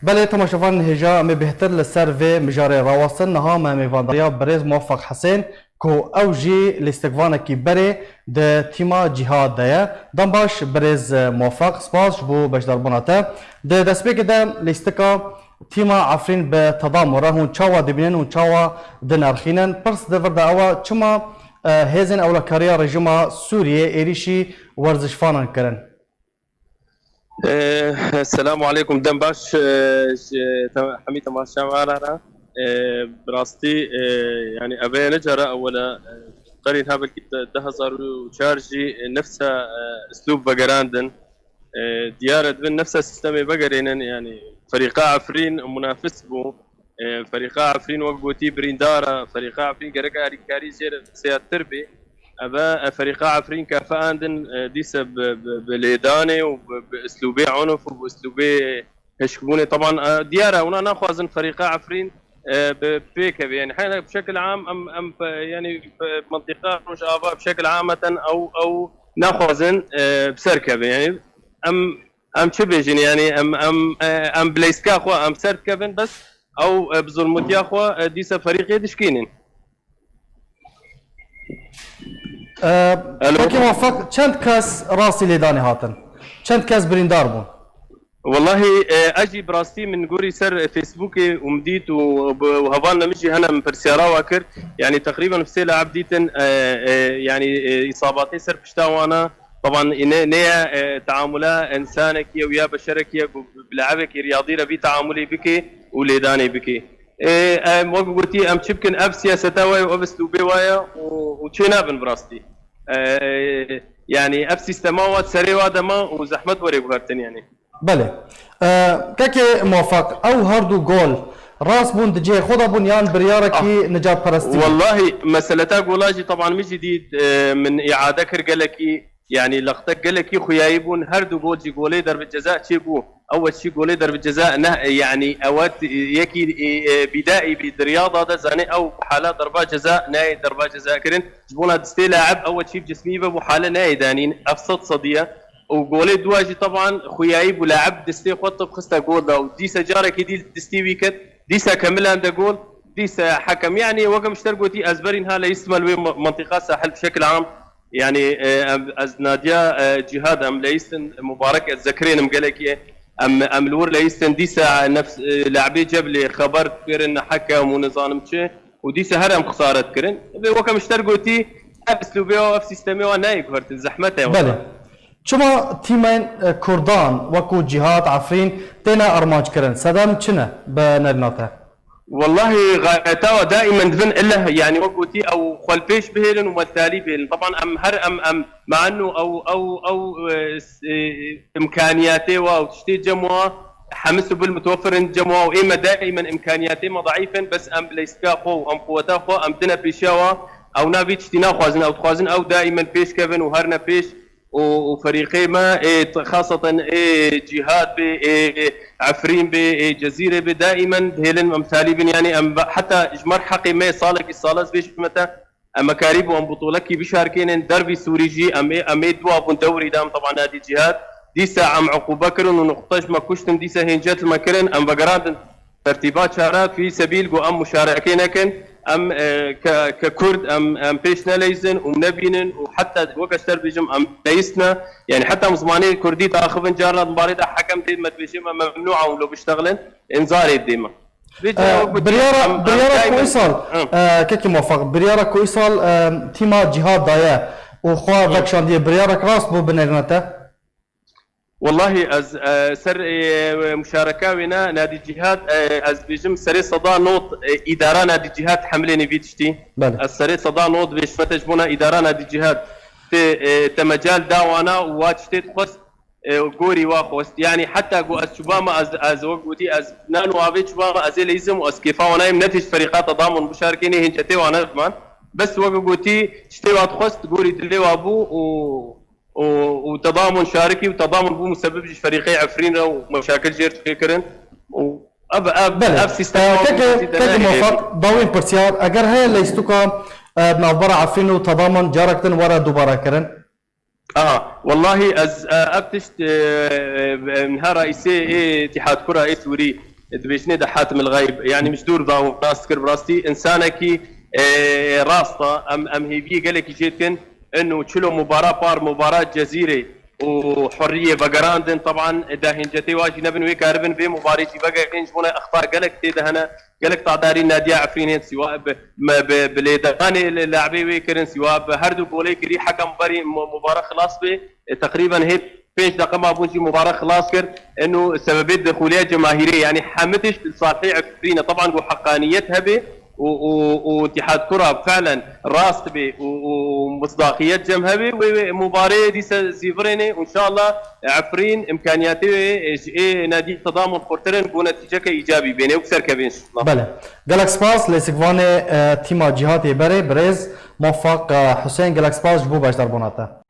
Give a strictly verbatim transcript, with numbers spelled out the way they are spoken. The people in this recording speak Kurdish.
Belê, temaşevan, hêja em ê bêhtir li ser vê mijarê rawestin. Niha me mêvandariya birêz Muwefeq Hesên, ku ew jî lîstikvanekî berê di tîma Cîhad de ye. Dem baş, birêz Muwefeq, spas ji bo beşdarbûna te. Di destpêkê de lîstika tîma Efrîn bi Tedamû re hûn çawa dibînin, hûn çawa dinirxînin? Pirs di vir de ew e, çima, e, hêzên ewlekariya rejîma Sûriyê êrîşî werzişvanan kirin? Eh, Selamu aleykum. Dem baş, eh, ji te-, hemî temaşevanan re. Eh, bi rastî, eh, yani, eve ne cara ewel e, eh, qerî ha belkî de-, du hezar û çar jî, eh, nefsa, eh, üslûb vegerandin. Eh, diyar e, dibin nefsa sistemê vegerênin, yani, ferîqa Efrîn munafis bû. E, ferîqa Efrîn wek gotî birîndar e. Ferîqa Efrîn gerek alîkarî jê re zêdetir bê. Eve, e, ferîqa Efrîn kafe andin, e, dîse bi, bi, bi lêdanê û bi, bi uslûbê unuf û bi uslûbê hişkbûnê. Teban, e, diyar e, wana naxwazin ferîqa Efrîn, e, bi pêkeve. Yani, hene bi şekil am, em, em, pe-, yani, pe-, mentiqa Rojava bi şekil ameten ew, ew naxwazin, e, bi ser keve. Yani, em, em çi bêjin? Yani, em, em, e, em bi leyska xwe em ser dikevin, bes ew, e, bi zulmetiya xwe, e, dîsa ferîqê dişkînin. E, Alo? Peki Muvaffak, çend kes rastî lêdanê hatin? Çend kes birîndar bûn? Wallahî, e, ez jî bi rastî min gorî ser Facebookê û min dît û bi, û hevalna min jî hene min pirsyara wa kir. Yani teqrîben bi sê laib dîtin, e, e, yani, e, îsabatê ser pişta wana. Teban ne, ne ya, e, teamula însanekî ye û ya beşerekî ye ku bi laibekî riyadî re vî teamulê bike û lêdanê bike. E, em, wek gotî, em çi bikin? Ev siyaseta we û ev uslûbê we ye û, û çê nabin bi rastî. E, yani ev sîstema we serê we de ma û zehmet were guhertin yani. Belê. E, Kekê Muvaffak, ew her du gol rast bûn, di cihê xwe de bûn yan biryarekî Ah. nicatperestî bû? Wallahî, meseleta gola jî teban min jî dît, e, min îade kir gelekî, yani lextek gelekî xuyayî bûn. Her du gol jî golê derbe ceza çêbû. Ew weşî golê derbe ceza ne, yani ew t-, yekî, e, e, bîdaî bî di riyada de zanê ew hala derba ceza nayê derba ceza kirin. Ji bona distê laib ew weşî cismî ve bû hale nayê danîn. Ev sed sedî ye. û golê dua jî teban xuyayî bû, laib distê xwe tip xiste gol de û dîsa carekî dî distî wî ket, dîsa kemilande gol, dîsa hekem. Yanî weke min ji te re gotî, ez berî niha leyistime li wê me-, mentiqa sahil bi şekil am. Yanî, e, em, ez nadiya, e, Cîhad em leyistin, Mubarek ez zekirênim gelekî. Em, em li wir leyistin, dîsa nefs, e, laibê Ceblê xeber dikirin, hekem û nizanim çi. û dîsa her em xisare dikirin. Vê weke min ji te re gotî, ev uslûbê wan, ev sîstemê wan nayê guhertin, zehmet e. Belê. Çima tîmên, e, Kurdan wekû Cîhad, Efrîn têne armanckirin? Sedem çi ne bi nerîna te? Wellahî, gayeta we daîmen dibin ileh, yanî wek gotî, ew xwe li pêş bihêlin û me li talî bihêlin. Teban em her em, em, me eno ew, ew, ew, e, s-, e, imkaniyatê we û tiştê cem we, hemû sibil mutewefir in cem we û ê me daîmen imkaniyatê me daîf in, bes em bi leyistika xwe û em quweta xwe em dine pêşiya we. Ew na vî tiştî naxwazin, ew dixwazin ew daîmen pêş kevin û herine pêş û, û ferîqê me ê t-, xaseten ê Cîhad bê, ê, ê Efrîn bê, ê Cezîrê bê, daîmen dihêlin em talî bin, yanî em be-, heta ji me re heqê me salekî sale ez bêjime te, Em ê karîbû em butûlekî bişarkênin dervî Sûrî jî, em ê, em ê dua bûn dewrî de, em teban Nadî Cîhad. Dîsa em uqûbe kirin û nuqte ji me kuştin, dîsa hêncet li me kirin, em vegerandin tertîba çare, fî sebîl ku em muşarekê nekin, em, e, ke, ke Kurd, em, em pêş neleyzin û nebînin û heta weke ji te re bêjim, em neyistine. Yanî heta em zimanê Kurdî diaxivin, carna di barê de hekem dê me dibêje me memnû a hûn lo biştexilin, înzarê dê me. Vê cara E, wek biryara, em, em biryara ku daîmen îsal, Hı. e, kekî Muvaffak, biryara ku îsal, e, tîma Cîhad daye û xwe Hı. vekşandiye, biryarek rast bû bi nerîna te? Wellahî ez, e, ser, e, muşareka wê ne Nadî Cîhad, e, ez bêjim serê seda not, e, îdara Nadî Cîhad hemlê nîvî tiştî. Belê. Ez serê seda not bêjime te ji bona îdara Nadî Cîhad tê, e, te mecal da wana û wa tiştê dixwest, e, gorî wa xwest. Yanî heta ku ez çûbama, ez, ez wek gotî, ez nan û avê çûbama, ez ê leyzim û ez kêfa wana yim, ne tê ji ferîqa Tedamûn bişarkê, nê hêncetê wana diman. Bes wek gotî, tiştê wa dixwest, gorî dilê wa bû û, û, û Tedamûn şarikî û Tedamûn bû musebib ji ferîqê Efrîn re û meşakil jêr çêkirin. Û ev, ev, Belê. ev sîstem Ee, wa kekê, bû kekê Muvaffak, dawîn pirsyar, eger heye leystuka, e, di navbera Efrîn û Tedamûn carek din were dubare kirin? Aha, wellahî ez, e, ev tişt, e, e, niha reîsê ê Îtîhad Kura ê Sûrî, Dibêjinê de Hatim el Gayb, yani min ji dûr da û nas dikir, bi rastî insanekî, e, rast e. Em, em hêviyê gelekî jê dikin. Ino çilo mubara par, mubara Cezîrê û Hurriyê vegerandin. Teban dahêncetê wa jî nebin, wê karibin vê mubarê jî vegerin. Ji bona exta gelek tê de hene, gelek tadarî Nadiya Efrîn hên siwa bi, me, bi, bi lêdanê li, labê wê kirin, siwa bi her du golê kirî, hekam berî mu-, mubara xilas bê. E, teqrîben hê pênc deqe mabûn jî mubare xilas kir. Eno sebebê dixuliya cemahîrê, yani hemî tişt li salhê Efrîn e. Teban ku heqaniyet hebe û, û, û Îtîhad Kura felen rast be û, û misdaqiyet cem hebe, wê, wê mubareyê dîse zîvirêne û înşallah Efrîn imkaniyatê wê ji ê nedî tedamûn xurtir in ku netîceke îcabî bêne û serkevê înşallah. Belê. Gelek spas, Lêsikvanê, e, tîma Cîhatê Berê, birêz Mofaq, e, Husên, gelek spas ji bo beşdarbûna te.